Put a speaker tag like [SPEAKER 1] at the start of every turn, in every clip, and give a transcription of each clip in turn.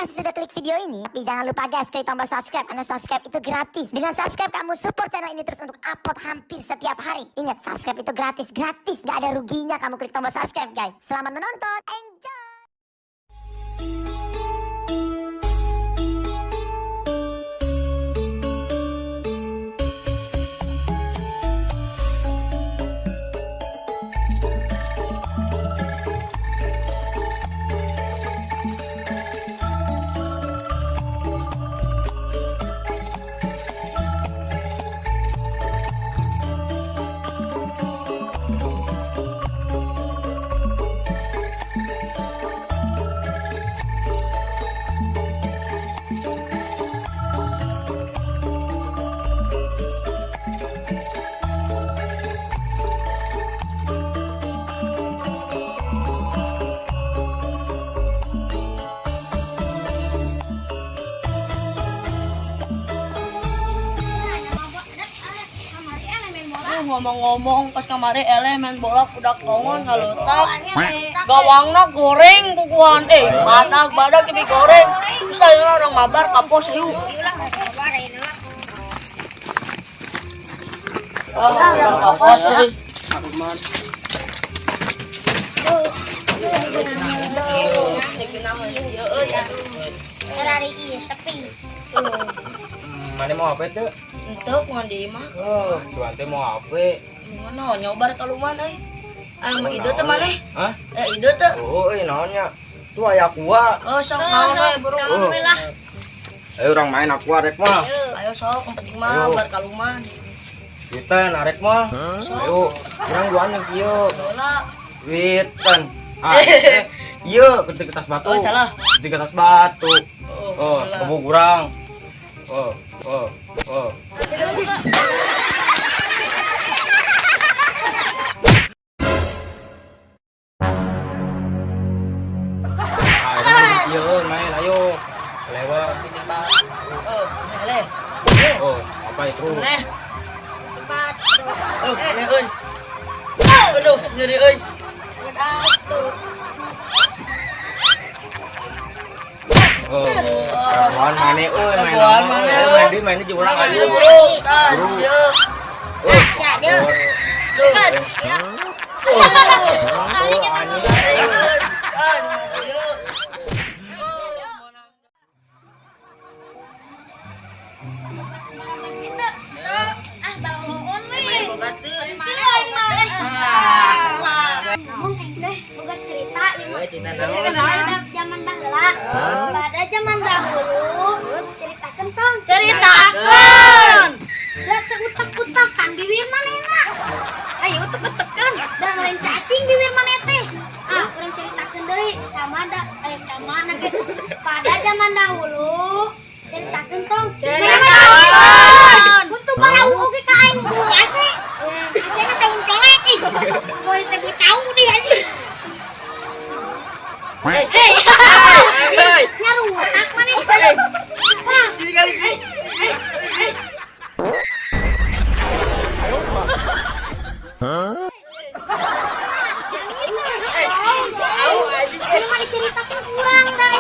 [SPEAKER 1] kasih sudah klik video ini. Tapi jangan lupa guys, klik tombol subscribe karena subscribe itu gratis. Dengan subscribe kamu support channel ini terus untuk upload hampir setiap hari. Ingat, subscribe itu gratis, gratis. Gak ada ruginya kamu klik tombol subscribe guys. Selamat menonton, enjoy!
[SPEAKER 2] Ngomong-ngomong, pas kamari eleh main bola kudak longon ngaletak. Gawangna goreng bukuan, badak badak ini goreng. Terus ayeuna orang mabar kapos yuk. Oh, orang kapos euy.
[SPEAKER 1] Lari iya sepi.
[SPEAKER 3] Mana mau apa itu?
[SPEAKER 2] Enteu kumaha di imah.
[SPEAKER 3] Oh, cuan teh mau apa?
[SPEAKER 2] Mana nyobar ka luman euy. Aya mah ide teh maneh?
[SPEAKER 3] Hah?
[SPEAKER 2] Ide teh.
[SPEAKER 3] Oh, euy naonnya? Tuh aya aqua.
[SPEAKER 2] Oh, sok naon we buru.
[SPEAKER 3] Oh. Ayo urang main aqua rek mah.
[SPEAKER 2] Ayo sok yang penting mah
[SPEAKER 3] Ayo.
[SPEAKER 2] bar ka luman.
[SPEAKER 3] Kita narek mah. Ayo, urang duaan yang kieu.
[SPEAKER 2] Bola.
[SPEAKER 3] Witan. Ah, ieu ketik kertas batu.
[SPEAKER 2] Oh, salah.
[SPEAKER 3] Ketik kertas batu.
[SPEAKER 2] Oh,
[SPEAKER 3] Oh, kebo kurang. Oh, oh, oh. Ah, ieu main ayo. Lewat.
[SPEAKER 2] Oh, eleh.
[SPEAKER 3] Oh, apa itu?
[SPEAKER 2] Eleh. Oh, eleh euy. Aduh, nyeri euy.
[SPEAKER 3] Oh, jagoan mana euy, main
[SPEAKER 2] Jagoan
[SPEAKER 3] naon,
[SPEAKER 2] mana,
[SPEAKER 3] euy.
[SPEAKER 2] euy.
[SPEAKER 3] Main di main di urang ayo.
[SPEAKER 2] Buru. Tah,
[SPEAKER 3] Buru.
[SPEAKER 2] ieu.
[SPEAKER 3] Oh, oh, oh, anjing.
[SPEAKER 2] Tah, ieu.
[SPEAKER 4] Ah, balongon we.
[SPEAKER 2] Boga teu.
[SPEAKER 4] Ngomong teh boga cerita ieu mah.
[SPEAKER 2] Euy, tina naon?
[SPEAKER 4] Pada zaman baheula. Pada zaman dahulu, ceritakeun tong. Ceritakeun. Da teu utek-utekan bibir manehna. Ayo utek-utekan, da lain cacing bibir maneh teh. Ah, urang ceritakeun deui sama da sama na ge. Pada zaman dahulu, ceritakeun tong. Ceritakeun. Kutu barau oge ka aing buru ase. Asena teh colek ih. Moal teh tahu deh anjing.
[SPEAKER 2] Hei.
[SPEAKER 4] Nyarutak maneh. Wah,
[SPEAKER 2] Sini kali sini.
[SPEAKER 4] Ini mah diceritakeun kurang dah.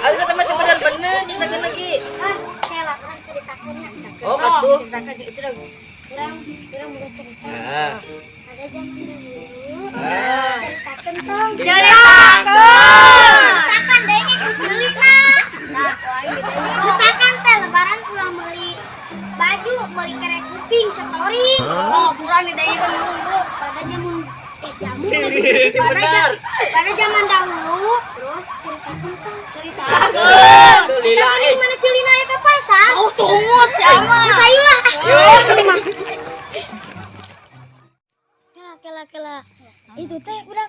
[SPEAKER 2] Ayo kata mah bener-bener ceritakeun lagi.
[SPEAKER 4] Ah, saya lah kurang ceritakeunnya.
[SPEAKER 2] Oh, atuh.
[SPEAKER 4] Kurang kurang udah cerita.
[SPEAKER 3] Ah.
[SPEAKER 4] Ada zaman dahulu.
[SPEAKER 2] Ah.
[SPEAKER 4] Ceritakeun tong.
[SPEAKER 2] Ceritakeun.
[SPEAKER 4] Ceritakan deh ini beli lah. Nah, ceritakan teh lebaran pulang beli baju, beli kerek kuping, setoring. Oh, kurang nih deh dulu. Pada zaman jamu. Pada pada zaman dahulu, terus ceritakeun tong. Ceritakeun.
[SPEAKER 2] Lila,
[SPEAKER 4] Tapi
[SPEAKER 2] eh.
[SPEAKER 4] mana celina ya ke pasar? Oh, sungut sama. Sayu lah. Kela kela kela. Itu teh udah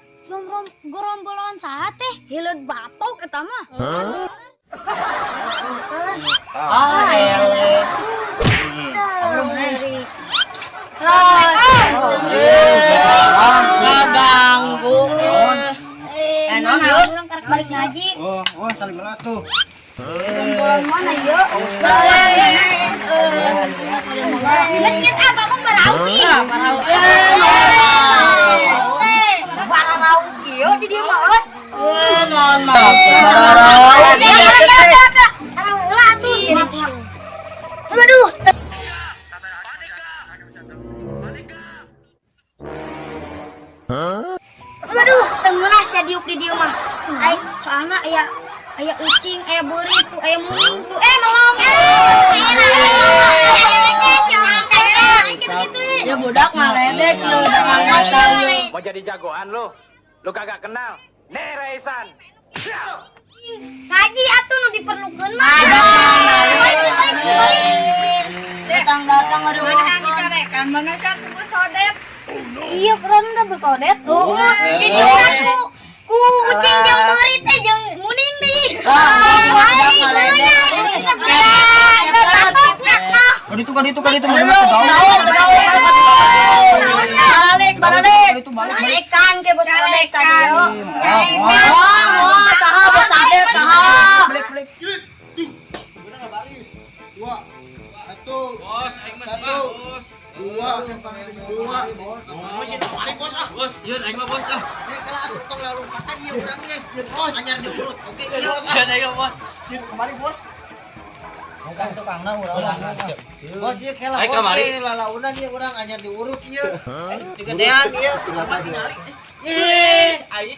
[SPEAKER 4] gerombolan saha teh? Hileud batok eta mah.
[SPEAKER 2] Ah, eleh. Ngaganggu.
[SPEAKER 4] Naon urang karek balik ngaji.
[SPEAKER 3] Oh, oh, saling melatuh.
[SPEAKER 4] Gerombolan mana ieu? Geus geus ah bagong barau ih. Barau ieu di dieu mah euy.
[SPEAKER 2] Naon mah. Barau.
[SPEAKER 4] Aya ucing, aya beurit tuh, aya muning tuh. Eh, melong.
[SPEAKER 2] Ya budak ngaledek lu, udah ngangkat kali.
[SPEAKER 5] Mau jadi jagoan lu? Lu kagak kenal. Nih Raisan.
[SPEAKER 4] Ngaji atuh nu diperlukeun mah.
[SPEAKER 2] Datang-datang aduh.
[SPEAKER 4] Dicarekan mana sih aku bos sodet. Iya, keren udah bos sodet. Heeh, dicuran ku ucing jeung beurit teh jeung muning deui.
[SPEAKER 2] Ah,
[SPEAKER 3] Kan itu kan itu
[SPEAKER 2] Balik, balik.
[SPEAKER 3] Itu balik.
[SPEAKER 4] Carekan ke bos sodet tadi.
[SPEAKER 2] Oh, oh, saha bos sodet, saha.
[SPEAKER 3] Balik balik.
[SPEAKER 6] Bos ieu kela. Ai kamari lalaunan ieu urang anyar diurut ieu. Digedean ieu. Ih, ai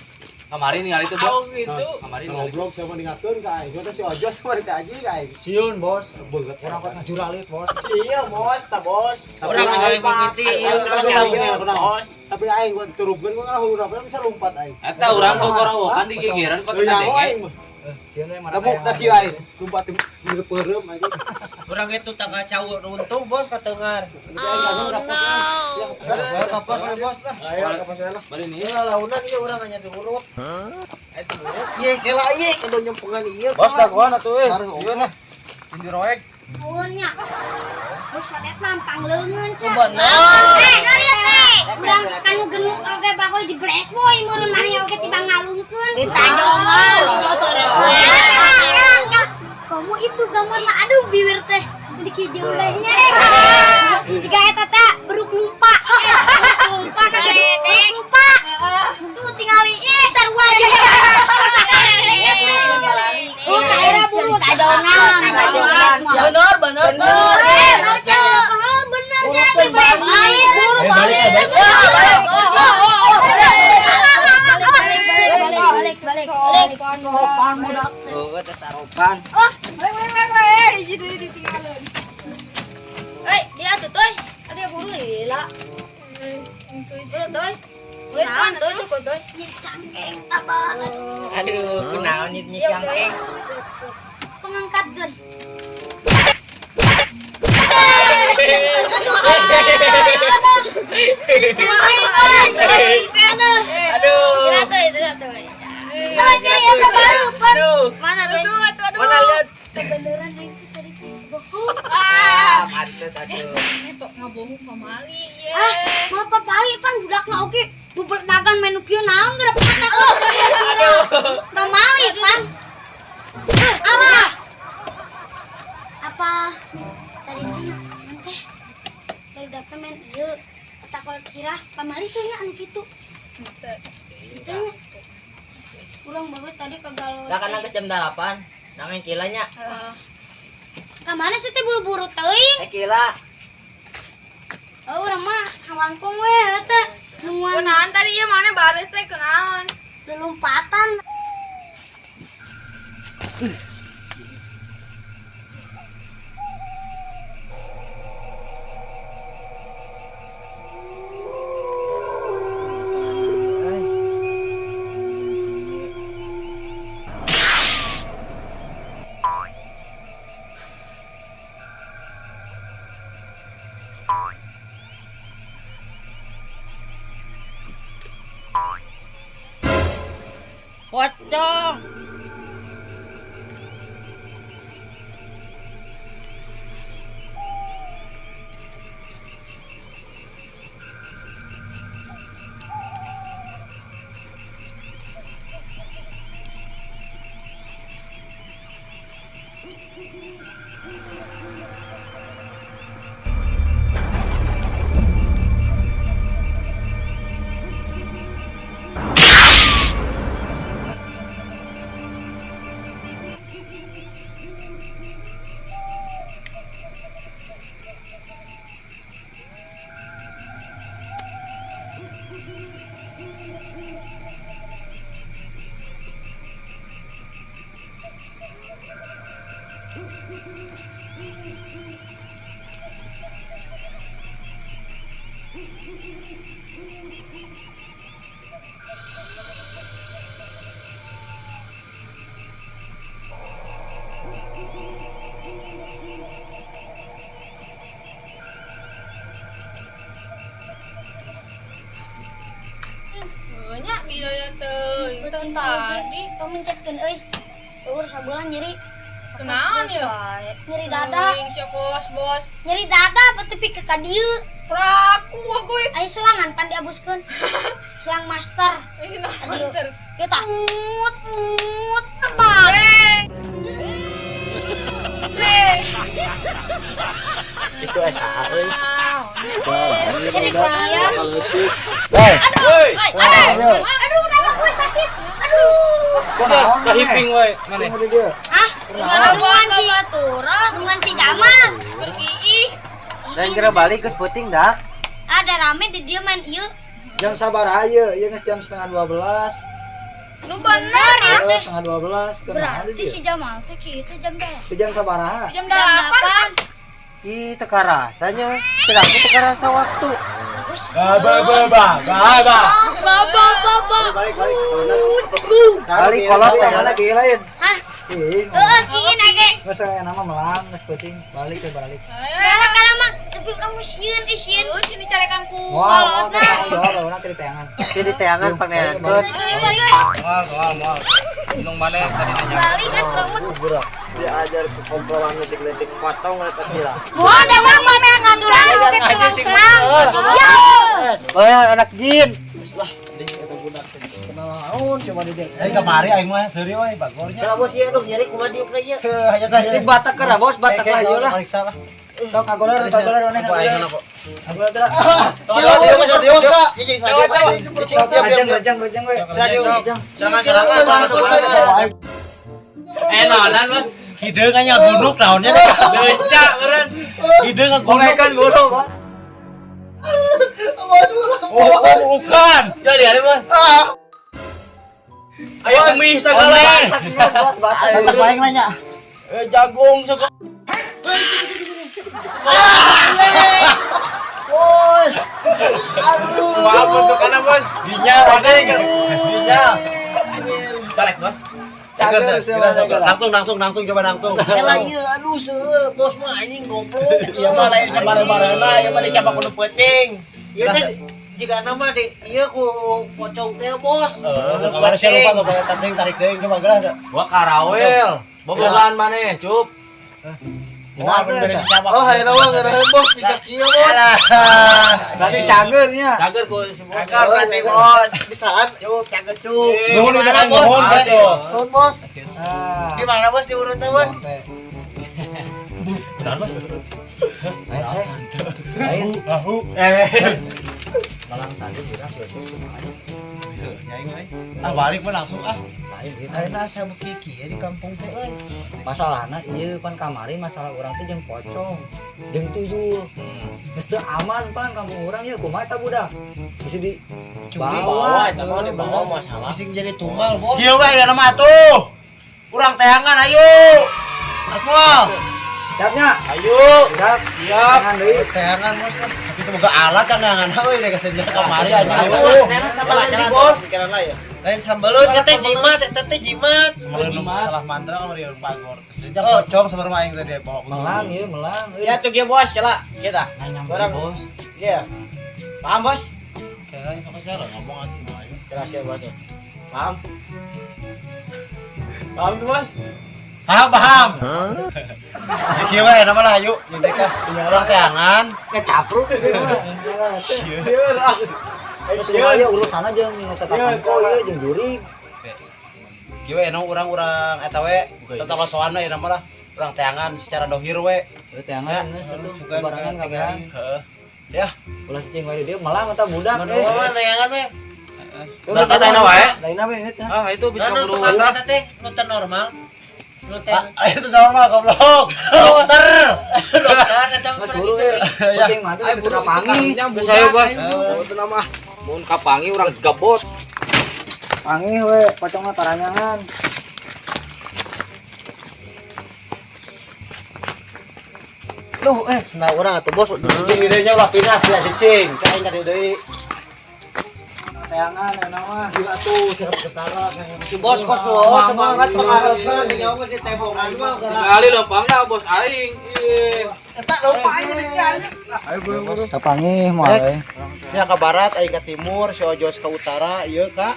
[SPEAKER 5] Kemarin ningali itu, Bos. Kemarin
[SPEAKER 7] Ngoblok sama ningatkeun ka aing. Teh si Ojos sama dikaji ka aing.
[SPEAKER 3] Sieun, Bos. Beget urang kok ngajuralit, Bos.
[SPEAKER 6] Iya, bos, ta bos. Urang ningali mimiti ieu
[SPEAKER 7] Bos. Tapi aing gua turupkeun gua ngalah urang bisa lompat aing.
[SPEAKER 5] Eta urang gogorowokan di gigireun
[SPEAKER 7] Nyaho
[SPEAKER 5] pake kadenge.
[SPEAKER 7] aing mah. Tabuk tak kieu aing. Lompat di peureum aing.
[SPEAKER 6] Urang itu tangga cau runtuh bos katengar.
[SPEAKER 7] Oh no.
[SPEAKER 6] Kapas we bos lah.
[SPEAKER 7] Ayo kapas lah.
[SPEAKER 5] Bari nih.
[SPEAKER 6] Ieu lalaunan ieu urang anyar diurut. Eh diurut ieu kela ieu kudu nyempungan ieu.
[SPEAKER 3] Bos dagoan atuh euy.
[SPEAKER 6] Harus
[SPEAKER 3] Sieun lah. Indi roek.
[SPEAKER 4] Nuhunnya. Bos sodet mah pang leungeun sia.
[SPEAKER 2] Bener.
[SPEAKER 4] Eh, teh. Urang kanu genut oge bagoy di bles boy meureun maneh oge tibang ngalungkeun.
[SPEAKER 2] Ditanjongan bos sodet.
[SPEAKER 4] Kamu itu gambar mah aduh bibir teh dikijeu lehnya. Jika eta teh beruk lupa. Lupa kan jadi beruk lupa. Tuh tingali ih sarua aja. Oh, kaira buru
[SPEAKER 2] Tajongan. Bener, bener, bener.
[SPEAKER 4] Eh, bener bener balik buru balik. Balik balik balik.
[SPEAKER 2] Sopan budak.
[SPEAKER 6] Oh, teh saropan.
[SPEAKER 4] Oh, Hei, dia tuh toy. Ada buru lila. Buru toy. Buru toy, syukur toy. Cangkeng apa?
[SPEAKER 6] Aduh, kunaon ieu cangkeng.
[SPEAKER 4] Pengangkat gun.
[SPEAKER 6] Aduh. Aduh.
[SPEAKER 4] Mana tuh?
[SPEAKER 6] Mana lihat?
[SPEAKER 4] Beneran itu tadi bohong.
[SPEAKER 6] Ah, pantes aduh.
[SPEAKER 4] Ah, mau papali pan budakna oge bubeldagan menu kieu naon geura kata oh. Mamali pan. Alah. Apa tadi teh teh baru teh main ieu otak kolot kira pamali teh nya anu kitu. Teu nya. Urang bagus tadi kagalo.
[SPEAKER 6] Lah kan ke jam 8. Nangin kilanya.
[SPEAKER 4] Ka mana sih teh buru-buru teuing?
[SPEAKER 6] Eh kila.
[SPEAKER 4] Oh, urang mah hawangkong we teh. Nungguan
[SPEAKER 8] Kunaon tadi ya mana baris teh kunaon?
[SPEAKER 4] lompatan.
[SPEAKER 6] Pocong.
[SPEAKER 8] Nya bila teuing tadi.
[SPEAKER 4] Tong mencetkeun euy. Uur sabulan nyeri.
[SPEAKER 8] Kunaon ya?
[SPEAKER 4] Nyeri dada.
[SPEAKER 8] Teuing sia kos bos.
[SPEAKER 4] Nyeri dada tepi ke ka dieu.
[SPEAKER 8] Praku aku.
[SPEAKER 4] Aya selangan pan diabuskeun. Selang master.
[SPEAKER 8] Ih, nah, master.
[SPEAKER 4] Kita mut mut terbang.
[SPEAKER 6] Itu SH euy.
[SPEAKER 4] Ini dia.
[SPEAKER 3] Woi,
[SPEAKER 4] Aduh, aduh, aduh, kenapa gue sakit? Aduh.
[SPEAKER 3] Kahiping we maneh.
[SPEAKER 4] Ah, nungguan si nungguan si Jamal.
[SPEAKER 8] Pergi.
[SPEAKER 6] Lain kira balik geus peuting dah.
[SPEAKER 4] Ada rame di dia main ieu.
[SPEAKER 7] Jam sabaraha ieu? Ieu geus jam 11.30.
[SPEAKER 8] Nu bener ya.
[SPEAKER 7] Heeh, 11.30. Kumaha
[SPEAKER 4] Berarti
[SPEAKER 7] di
[SPEAKER 4] si Jamal teh kieu jam berapa?
[SPEAKER 7] dieu? Jam sabaraha?
[SPEAKER 8] Jam 8.
[SPEAKER 6] Ih, teu karasanya. Teu aku teu karasa waktu.
[SPEAKER 7] Ba ba ba ba ba.
[SPEAKER 8] Ba ba ba ba.
[SPEAKER 7] Balik balik.
[SPEAKER 6] Balik kolot
[SPEAKER 7] Balik
[SPEAKER 6] teh.
[SPEAKER 7] mana kieu lain?
[SPEAKER 4] Hah?
[SPEAKER 7] Ih,
[SPEAKER 4] Heeh, si ini ge.
[SPEAKER 7] geus aya nama melang geus peuting. Balik ke balik.
[SPEAKER 4] Galak galak mah, tapi urang mah sieun euy sieun.
[SPEAKER 8] Lu sini carekan ku
[SPEAKER 7] Moal, moal,
[SPEAKER 8] kolotna.
[SPEAKER 7] moal, moal, moal, teangan.
[SPEAKER 6] Jadi teangan paneankeun.
[SPEAKER 4] Ayo balik we.
[SPEAKER 3] Moal, moal, moal. Minum maneh tadi nanya.
[SPEAKER 4] Balik kan urang mah.
[SPEAKER 6] Burak. Diajar ke komplolan letik-letik potong rek kecil.
[SPEAKER 4] Moal da urang mah neangan urang make tukang selang. Siap.
[SPEAKER 6] Oh, anak jin.
[SPEAKER 7] Kunaon coba di dieu.
[SPEAKER 9] Eh kamari aing mah seuri we bagornya.
[SPEAKER 6] Kalau bos ieu aduh nyeri kumaha diukna ieu.
[SPEAKER 7] Heuh, aya teh.
[SPEAKER 6] Cik batak keur bos, batak lah ieu lah.
[SPEAKER 9] Periksa lah.
[SPEAKER 7] Sok kagoler, kagoler maneh.
[SPEAKER 9] Aing kok.
[SPEAKER 7] Kagoler teh.
[SPEAKER 6] Rajang, rajang, rajang we.
[SPEAKER 9] Jangan jangan.
[SPEAKER 3] Eh, naonan mah.
[SPEAKER 9] Hideung nya gunuk naonnya.
[SPEAKER 3] Becak meureun.
[SPEAKER 9] Hideung ngagunuk
[SPEAKER 3] kan burung.
[SPEAKER 9] Oh, bukan.
[SPEAKER 3] Jadi ada mah. Ayo kemih segala.
[SPEAKER 7] Batak baik nanya.
[SPEAKER 3] Eh jagung segala.
[SPEAKER 7] Woi. Aduh.
[SPEAKER 3] Maaf untuk anak bos. Dinya ada kan. Dinya. Colek bos.
[SPEAKER 7] Cager, cager.
[SPEAKER 9] Langsung langsung langsung coba langsung.
[SPEAKER 6] Elah ieu aduh seueur bos mah anjing goblok.
[SPEAKER 3] Iya mah lain sabare-barena, ieu mah dicabak kudu peuting.
[SPEAKER 6] Ieu teh jika nama di ieu ku pocong teh bos.
[SPEAKER 9] Kemarin saya lupa tuh penting tarik deui coba geura.
[SPEAKER 3] Gua karawel. Bobogan maneh, cup.
[SPEAKER 6] Oh, hayang mah ngeunaheun bos bisa kieu bos.
[SPEAKER 7] Berarti cager nya.
[SPEAKER 3] Cager ku semua.
[SPEAKER 6] Cager berarti bos. Bisaan cup cager cup.
[SPEAKER 9] Nuhun ucapan nuhun gitu.
[SPEAKER 6] Nuhun bos.
[SPEAKER 7] Ah.
[SPEAKER 6] Gimana bos diurutnya bos?
[SPEAKER 7] Lain.
[SPEAKER 3] Malang tadi urang
[SPEAKER 9] Ah balik mah langsung ah.
[SPEAKER 7] Ayeuna asa beuki kieu di kampung teh euy. Masalahna ieu pan kamari masalah urang teh jeung pocong, jeung tuyul. Geus teu aman pan kampung urang ieu kumaha eta budak? Bisa di
[SPEAKER 3] Bawa, eta mah dibawa masalah.
[SPEAKER 6] Bising jadi tumbal bos.
[SPEAKER 9] Kieu we aya mah atuh. Urang teangan ayo. Akmal.
[SPEAKER 7] Siapnya?
[SPEAKER 3] Ayo.
[SPEAKER 7] Siap.
[SPEAKER 3] Siap.
[SPEAKER 7] Teangan deui.
[SPEAKER 9] Teangan bos lah. Tapi itu boga alat kan teangan we deh kasenja kamari anjing.
[SPEAKER 6] Teangan sama lagi bos. Lain sambelut teh jimat, teh jimat.
[SPEAKER 9] Salah mantra kamari bagor. Sejak pocong sabar mah aing teh bawa.
[SPEAKER 7] Melang ieu melang.
[SPEAKER 3] Ya tuh ge bos, kela. Kita.
[SPEAKER 6] Orang bos. Iya.
[SPEAKER 3] Paham bos?
[SPEAKER 9] Kayaknya sok cara ngomong atuh ayo.
[SPEAKER 3] Jelas ya bos. Paham? Paham tuh bos?
[SPEAKER 9] Paham, paham. Ya kieu we nama lah ayo. Jeung teh urang teangan.
[SPEAKER 7] Ngecapruk ieu mah. Terus ieu urusanna jeung nu tetangga ieu jeung jurig.
[SPEAKER 9] Kieu we urang-urang eta we tetolosoan we nama lah. Urang teangan secara dohir we.
[SPEAKER 7] Ieu teangan geus atuh barengan kabehan.
[SPEAKER 9] Heeh. Ya,
[SPEAKER 7] Ulah cicing wae di dieu melang eta budak eh.
[SPEAKER 6] Mana teangan we?
[SPEAKER 3] Berangkat ayeuna wae.
[SPEAKER 7] Lainna we inget
[SPEAKER 3] Ah, itu bisa
[SPEAKER 6] Anu
[SPEAKER 3] keburu
[SPEAKER 6] tukang
[SPEAKER 3] lah.
[SPEAKER 6] eta teh nu teu normal. Nu teh
[SPEAKER 9] Ah, itu normal goblok. Dokter.
[SPEAKER 6] dokter eta mah
[SPEAKER 7] Geus buru we. Penting mah teh geus kapangi.
[SPEAKER 3] Geus ayo bos. Itu nama. Mun kapangi urang gebot.
[SPEAKER 7] Pangi we pocongna taranyangan.
[SPEAKER 6] Aduh, sendal urang atuh bos.
[SPEAKER 9] Cicing di nya ulah pindah sia cicing. Ka aing ka dieu deui.
[SPEAKER 7] Tayangan enak mah.
[SPEAKER 9] Gila tuh siap ketara.
[SPEAKER 6] Si bos kos lo semangat pengaruhna nyawa geus ditembongan mah.
[SPEAKER 5] Kali lempangna bos aing. Iya.
[SPEAKER 6] Eta lompat aing
[SPEAKER 7] Kapangih moal euy.
[SPEAKER 9] Sia ka barat, aing ka timur, si Ojos ka utara, ieu ka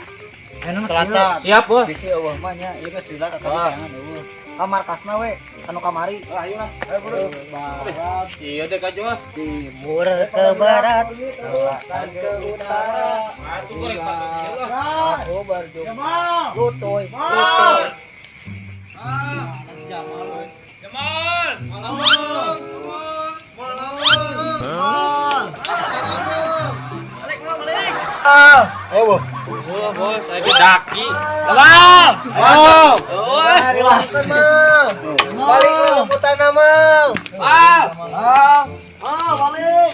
[SPEAKER 9] selatan.
[SPEAKER 5] Siap, Bos.
[SPEAKER 7] Bisi eueuh mah nya ieu geus lila ka tayangan eueuh. Ka markasna we anu kamari.
[SPEAKER 9] Lah ayo lah. Ayo bro.
[SPEAKER 7] Barat,
[SPEAKER 5] Iya deh Kak Jos.
[SPEAKER 6] Timur ke barat,
[SPEAKER 7] selatan ke utara.
[SPEAKER 5] Atuh goreng patut ieu lah.
[SPEAKER 7] Aku berjumpa. Lutoy.
[SPEAKER 5] Jamal. Jamal.
[SPEAKER 9] Ayo, Bos.
[SPEAKER 5] Oh, bos, saya daki. Jamal.
[SPEAKER 9] Wow.
[SPEAKER 5] Oh,
[SPEAKER 6] Mal. Balik lah putana mal.
[SPEAKER 5] Mal.
[SPEAKER 6] Ah, balik.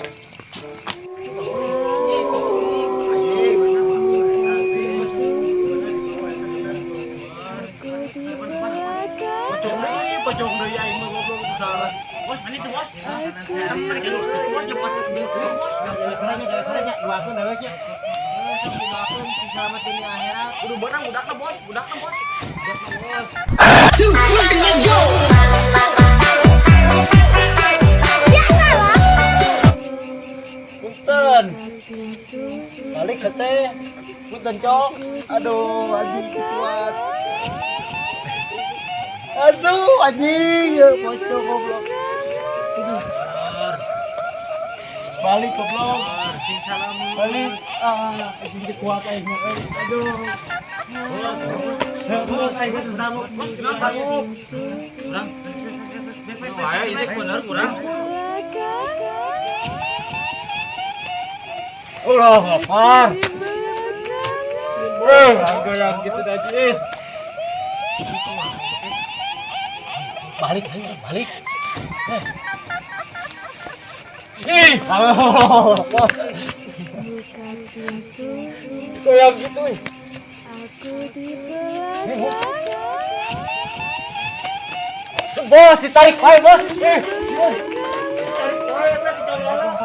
[SPEAKER 9] Pocong deui aing mah goblok salah.
[SPEAKER 6] Bos, mana itu bos? Mereka dulu bos nyepot bos.
[SPEAKER 9] Doakeun deweknya.
[SPEAKER 6] Selamat dunia akhirat. Kudu beunang budakna bos, budakna bos.
[SPEAKER 9] Punten. Balik ke teh. Punten cok. Aduh, anjing kuat. Aduh, anjing ya pocong goblok. Aduh. Balik goblok. Balik. Ah, anjing teu kuat aing mah, euy. Aduh. Bos, aing mah teu sanggup. Bos, teu sanggup.
[SPEAKER 5] Ayo ini bener kurang.
[SPEAKER 9] Allah Akbar. Eh, yang gitu dah, Cis.
[SPEAKER 6] Balik, ayo, balik.
[SPEAKER 9] Ih, Allah. Kayak gitu. Ih. Bos, ditarik wae, bos. Ih, bos. Ditarik wae eta di jalan.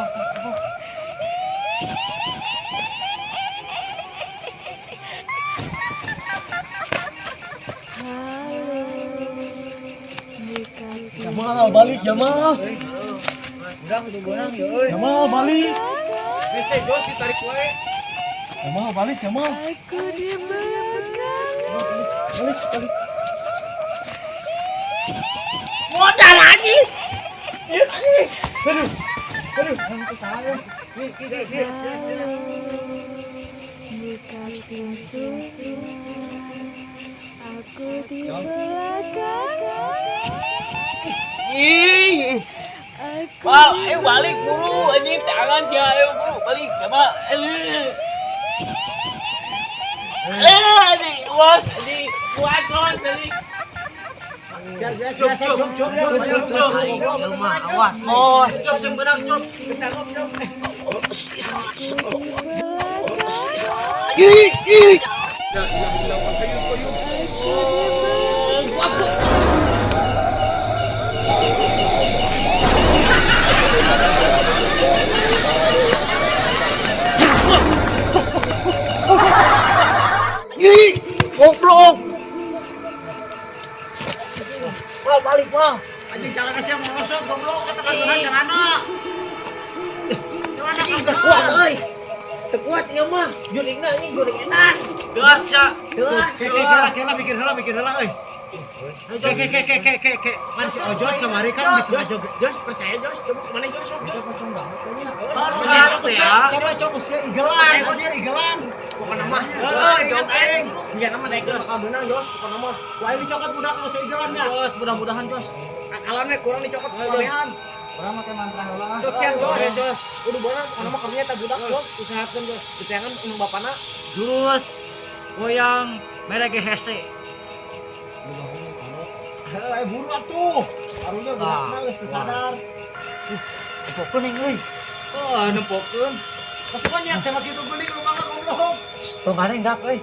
[SPEAKER 9] Jamal balik Jamal. Jamal balik.
[SPEAKER 5] Bisa Jos ditarik wae.
[SPEAKER 9] Jamal balik Jamal. Balik balik.
[SPEAKER 6] Modal anjing.
[SPEAKER 9] Aduh. Aduh.
[SPEAKER 5] Ih. Mal, ayo balik buru anjing tangan dia ayo buru balik sama. Eh. Eh, anjing, bos, anjing, kuat bos, anjing.
[SPEAKER 9] Cuk cuk cuk cuk cuk.
[SPEAKER 6] Awas, bos.
[SPEAKER 9] Cuk sing benang cuk.
[SPEAKER 6] Ih, goblok. Mal balik, mal.
[SPEAKER 9] Anjing jangan kasih merosot goblok kata kandungan celana. Celana
[SPEAKER 6] Anjing teu kuat euy. Teu kuat ieu mah. Juringna anjing juring enak.
[SPEAKER 5] Gas ya.
[SPEAKER 6] Teu.
[SPEAKER 9] Ke ke kela mikir heula mikir heula euy. Ke ke ke ke ke ke ke. Man si Ojos kemarin kan bisa ngajog.
[SPEAKER 6] Jos percaya Jos, coba mana Jos? Jos
[SPEAKER 7] Pocong banget kayaknya.
[SPEAKER 5] Ya.
[SPEAKER 9] Coba cok sia igelan, anjir igelan.
[SPEAKER 6] Pokokna mah.
[SPEAKER 9] Heeh, ingat aing.
[SPEAKER 6] Iya nama naik Jos.
[SPEAKER 9] Bakal beunang Jos, pokokna mah. Ku aing dicokot budak nu igelan nya.
[SPEAKER 6] Jos, mudah-mudahan Jos.
[SPEAKER 9] Akalannya kurang dicokot kabehan.
[SPEAKER 7] Urang make mantra heula ah.
[SPEAKER 9] Cok yang Jos.
[SPEAKER 6] Jos.
[SPEAKER 9] Kudu beunang pokokna mah karunya eta budak Jos, usahakeun Jos. Diteangan indung bapana.
[SPEAKER 7] Jurus goyang merek hese.
[SPEAKER 9] Heeh, buru atuh. Karunya budak mah geus teu sadar.
[SPEAKER 7] Nempokeun ning euy.
[SPEAKER 9] Oh, nempokeun. Pas banyak sama kitu geuning rumah goblok.
[SPEAKER 7] Tong kareng dak euy.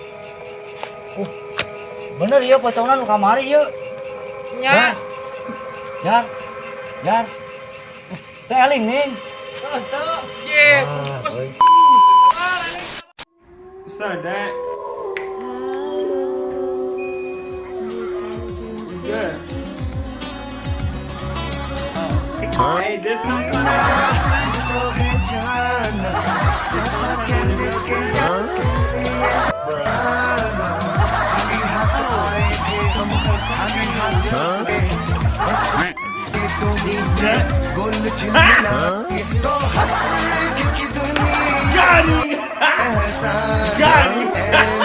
[SPEAKER 7] Bener ieu pocongna nu kamari ieu.
[SPEAKER 5] Nya.
[SPEAKER 7] Jar. Jar. Teh eling ning.
[SPEAKER 5] Ye.
[SPEAKER 7] Ah, euy.
[SPEAKER 10] What's up, Dad? Good. Hey, this some Got him! Got him!